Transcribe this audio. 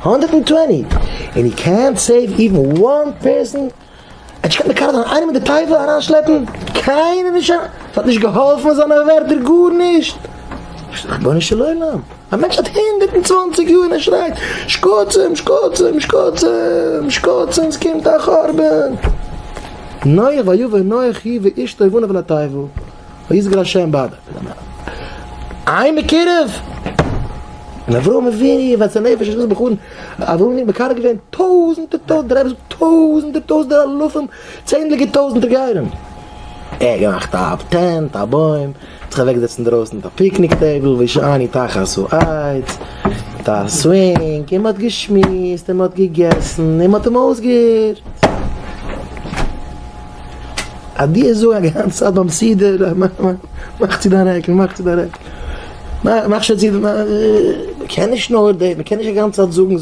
120! און he קענט save even one person? ער האט נישט געקענט מקרב זיין איינעם אין די תיבה אריינשלעפן? קיינעם נישט אריין! ס'האט נישט געהאלפן זיינע ווערטער גארנישט! רבונו של עולם! א מענטש האט 120 יאר און ער שרייט שקצים! שקצים! שקצים! שקצים! ס'קומט א חורבן! נח ויבא נח הוא ואשתו ובניו אל התיבה ויסגר השם בעדו. איין מקורב! און אברהם אבינו ווען ס'איז נפש איז בחורן, אברהם אבינו מקרב געווען טויזענטער טויזענטער, דער רבי זאגט טויזענטער טויזענטער אלפים, צענדליגער טויזענטער גרים. ער האט געמאכט א tent, א בוים, זיך אוועקגעזעצט אינדרויסן מיט א picnic table, והשענו תחת העץ, מיט א swing, און מ'האט געשמועסט און מ'האט געגעסן און מ'האט אים אויסגעהערט. אז דו וועסט זאגן א גאנצע צייט ביים סדר, מאך צו דיין רעקל, מאך צו דיין רעקל, מאך שוין צו, מ'קען נישט נאר דעם, מ'קען נישט א גאנצע צייט זאגן.